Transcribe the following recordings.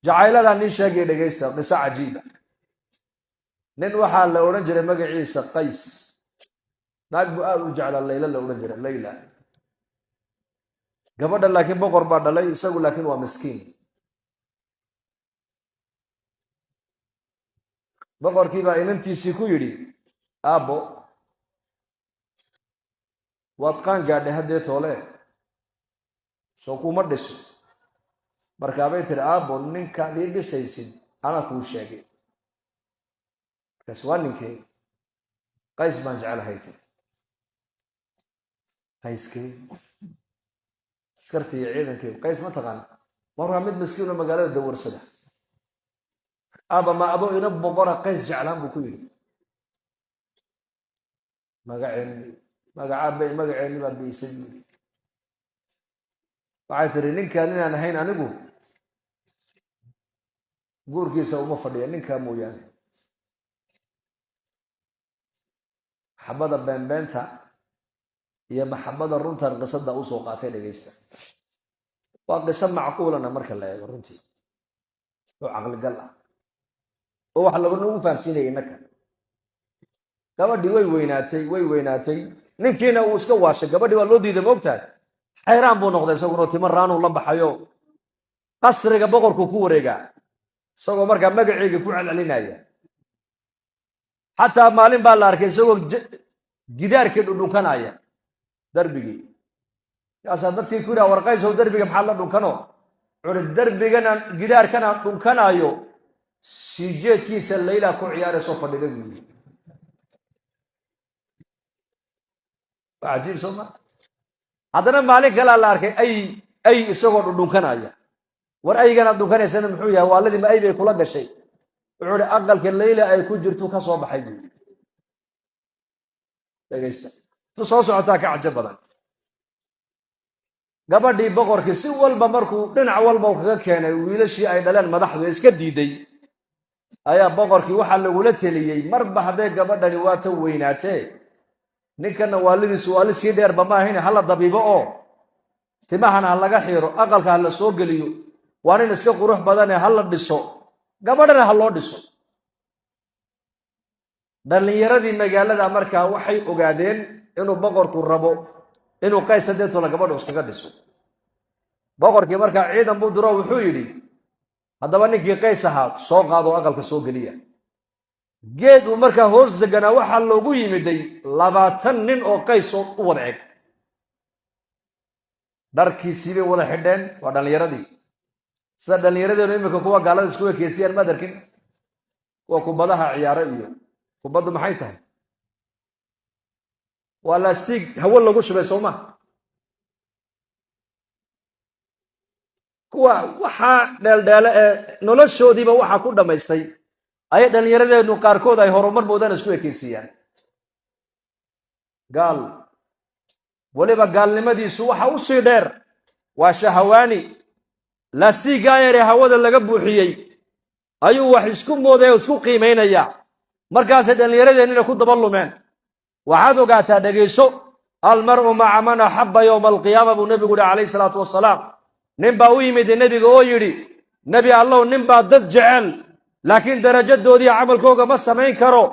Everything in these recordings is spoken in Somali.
Jacayladaa nin sheegay, dhegaysta qiso cajiiba. Nin waxaa la odhan jiray magaciisa Qays. Naag buu aada u jeclaa, Layla la odhan jiray, Layla. Gabadha laakiin boqor baa dhalay, isagu laakiin waa miskiin. Boqorkii baa inantiisii ku yidhi, aabbo, waad qaan gaadhay haddee toole, soo kuma dhiso. Markaabay tiri, aabbo, ninkaad ii dhisaysid anaa kuu sheegay. Markaas waa ninkee? Qays baan jeclahay, tiri. Qayskee? Askartii iyo ciidankii Qays ma taqaana? Markaa mid miskiin oo magaalada dawarsada. Aabba, ma adoo ina boqora Qays jeclaan, buu ku yidhi. Magaceenni, magacaabay, magaceenni baad biisay, buu yidhi. Waxay tiri, ninkaan inaan ahayn anigu guurkiisa uma fadhiya, ninkaa mooyaane. Maxabada beenbeenta iyo maxabada runtan qisada usoo qaatay, dhegaysta. Waa qiso macquulana marka la eego runtii, oo caqligal ah, oo waxa laganagu fahamsiinaya innaka. Gabadhii way weynaatay, way weynaatay, ninkiina uu iska waashay. Gabadhii waa loo diiday, maogtahay? Xayraan buu noqday isaguna, timo raanuu la baxayo, qasriga boqorkuu ku wareegaa, isagoo markaa magaceega ku celcelinaya. Xataa maalin baa la arkay isagoo gidaarkii dhudhunkanaya, darbigii. Kaasaa dadkii ku yidhaha, warqaysow, derbiga maxaad la dhunkano? Wuxuuhi, derbiganaan gidaarkanaan dhunkanaayo sii jeedkiisa Layla ku ciyaaraysoo fadhida, buu yidhi. Waa cajiib, soo ma? Haddana maalin kalea la arkay ay ay isagoo dhudhunkanaya. War, ayganaad dhunkanaysana muxuu yahay? Waaladii ma ay bay kula gashay? Wuxuu ihi, aqalka Layla ay ku jirtu ka soo baxay, buu yidhi. Dhegaysta, tu soo socotaa ka cajo badan. Gabadhii boqorkii si walba markuu dhinac walba u kaga keenay, wiilashii ay dhaleen madaxdu iska diiday, ayaa boqorkii waxaa lagula teliyey, marba hadday gabadhani waa ta weynaatee, ninkana waalidiisu waali sii dheerba ma ahayn, hala dabiibo oo timahana ha laga xiiro, aqalka ha la soo geliyo, waa nin iska qurux badane, ha la dhiso, gabadhana ha loo dhiso. Dhallinyaradii magaalada markaa waxay ogaadeen inuu boqorku rabo inuu Qays hadeetola gabadhu iskaga dhiso. Boqorkii markaa ciidan buu diro, wuxuu yidhi, haddaba ninkii Qays ahaa soo qaado, aqalka soo geliya. Geed uu markaa hoos deganaa waxaa loogu yimiday 20 nin oo Qays oo u wada eg. Dharkiisii bay wada xidheen, waa dhallinyaradii. Sida dhallinyaradeenu iminka kuwa gaalada isku ekeysiyaan, maad arkin kuwa kubadaha ciyaaro? Iyo kubaddu maxay tahay? Waa lastiig hawo lagu shubay, soo ma? Kuwa waxaa dheeldheele ee noloshoodiiba waxaa ku dhammaystay ayay dhallinyaradeenu qaarkood ay horumar moodaan isku ekeysiiyaan. Gaal weliba gaalnimadiisu waxa u sii dheer waa shahawaani. Laastiiggaa yaree hawada laga buuxiyey ayuu wax isku moodaya o isku qiimaynaya. Markaasay dhallinyaradeennina ku daba lumeen. Waxaad ogaataa, dhegayso, almar'u maca man axabba yowma alqiyaama, buu nebigu yihi calayhi salaatu wasalaam. Nin baa u yimid nebiga oo yidhi, nebi Allow, nin baa dad jecel, laakiin darajadoodii camalkooga ma samayn karo,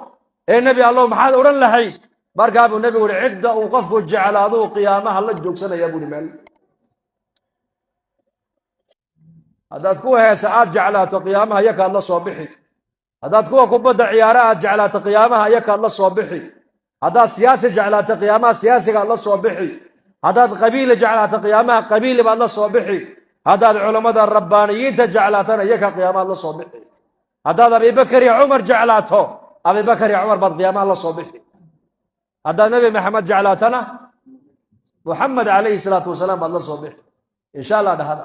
ee nebi Allow, maxaad odhan lahayd? Markaa buu nebigu yihi, cidda uu qofku jeclaaduu qiyaamaha la joogsanaya, buuhi. Meel haddaad kuwa heesa aad jeclaato, qiyaamaha yakaad la soo bixi. Haddaad kuwa kubadda ciyaara aad jeclaato, qiyaamaha yakaad la soo bixi. Haddaad siyaasi jeclaato, qiyaamaha siyaasigaad la soo bixi. Haddaad qabiili jeclaato, qiyaamaha qabiili baad la soo bixi. Haddaad culammada rabbaaniyiinta jeclaatana, iyaka qiyaamahaad la soo bixi. Haddaad Abibakar iyo Cumar jeclaato, Abibakar iyo Cumar baad qiyaamaha la soo bixi. Haddaad Nebi Maxamed jeclaatana, Muxamed calayhi salaatu wasalaam baad la soo bixi, insha Allah dhahada.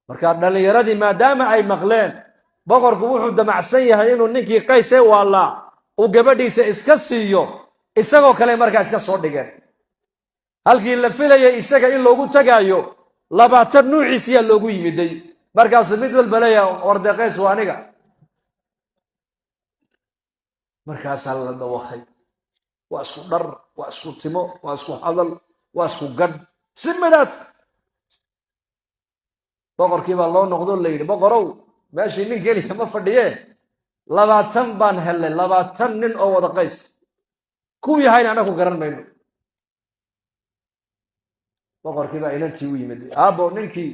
Marka dhallinyaradii maadaama ay maqleen boqorku wuxuu damacsan yahay inuu ninkii Qaysee waallaa uu gabadhiisa iska siiyo, isagoo kale markaa iska soo dhigeen. Halkii la filayay isaga in loogu tagaayo, 20 nuuciisiyaa loogu yimiday. Markaasuu mid walba leeyaha, warde Qays waa aniga. Markaasaa la dawakay. Waa isku dhar, waa isku timo, waa isku hadal, waa isku gadh, si midaad. Boqorkii baa loo noqdo, la yidhi: "Boqorow, meeshii nin keliya ma fadhiye, 20 baan hellay, 20 nin oo wada Qays ku yahayna annagu garan mayno." Boqorkii baa inantii u yimid: "Aabbo, ninkii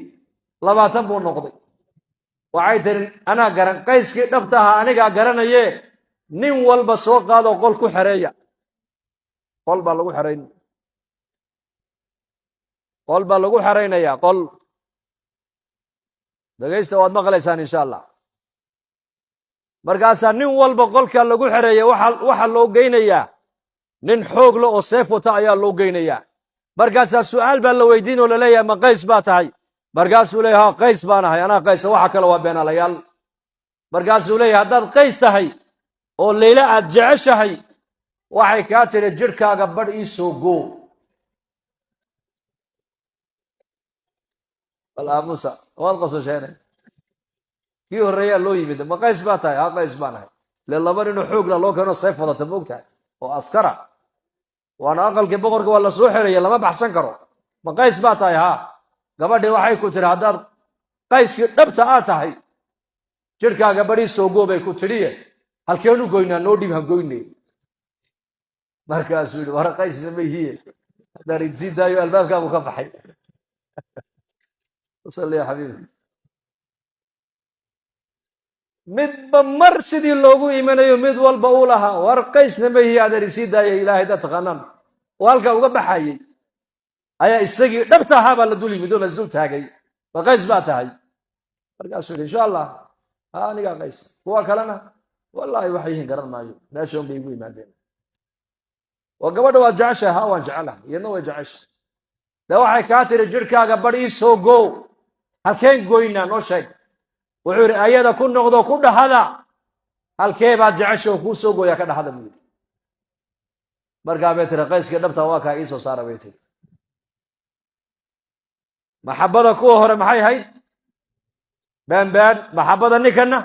20 buu noqday." Waxay tiri: "Anaa garan Qayskii dhabta ahaa, anigaa garanaye. Nin walba soo qaadoo qol ku xereeya." Qol baa lagu xerayn, qol baa lagu xeraynayaa, qol. Dhegaysta, waad maqlaysaan insha Allah. Markaasaa nin walba qolka lagu xereeya waxaa loo geynayaa nin xoog le oo seef wata ayaa loo geynayaa. Markaasaa su'aal baa la weydiin oo laleeyahay: "Ma Qays baa tahay?" Markaasuu leeyahy: "Ha, Qays baan ahay, anaa Qaysa, waxa kale waa beenaalayaal." Markaasuu leeyahy: "Haddaad Qays tahay oo Leyla aad jeceshahay, waxay kaa tiri jidhkaaga badh ii soo goo." Bal aamusa, waad qososheene. Kii horreeyaa loo yimid: "Ma Qays baa tahay?" "Ha, Qays baan ahay." Le laba ninoo xoogla loo keeno, seef wadata, ma og tahay, oo askara, waana aqalkii boqorka, waa la soo xeraya, lama baxsan karo. "Ma Qays baa tahay?" "Haa." "Gabadhii waxay ku tiri haddaad Qayskii dhabta aad tahay, jidhkaaga badhii soo goo bay ku tidhiye, halkeenu goynaa? Noo dhib, han goyne." Markaasuu yidhi: "War, Qaysna ma ihiye, haddaan idsii daayo." Albaabkaabuu ka baxay. Usalli ya xabiibi. Midba mar sidii loogu imanayo, mid walba uu lahaa: "War, Qaysna ma ihiye, haddaan isii daaya, Ilaahay dad taqaanaan," oo halkaa uga baxayay, ayaa isagii dhabta ahaa baa la dul yimid oo la isdul taagay. "Ma Qays baa tahay?" Markaasuu yidhi: "Insha Allah, ha, anigaa Qays. Kuwa kalena wallahi waxay yihiin garan maayo, meesha un bay igu yimaadeen." "Oo gabadha waad jeceshahay?" "Ha, waan jecelahay, iyadna way jeceshahay." "Dee waxay kaa tiri jidhkaaga badh ii soo goo, halkeen goynaa? Noo sheeg." Wuxuu yidhi: "Ayada ku noqdo, ku dhahada halkee baad jecesha oo kuu soo gooyaa ka dhahada," buu yidhi. Markaa bay tiri: "Qayskii dhabta waa kaa, ii soo saara," bay tiri. Maxabada kuwa hore maxay ahayd? Been been. Maxabada ninkanna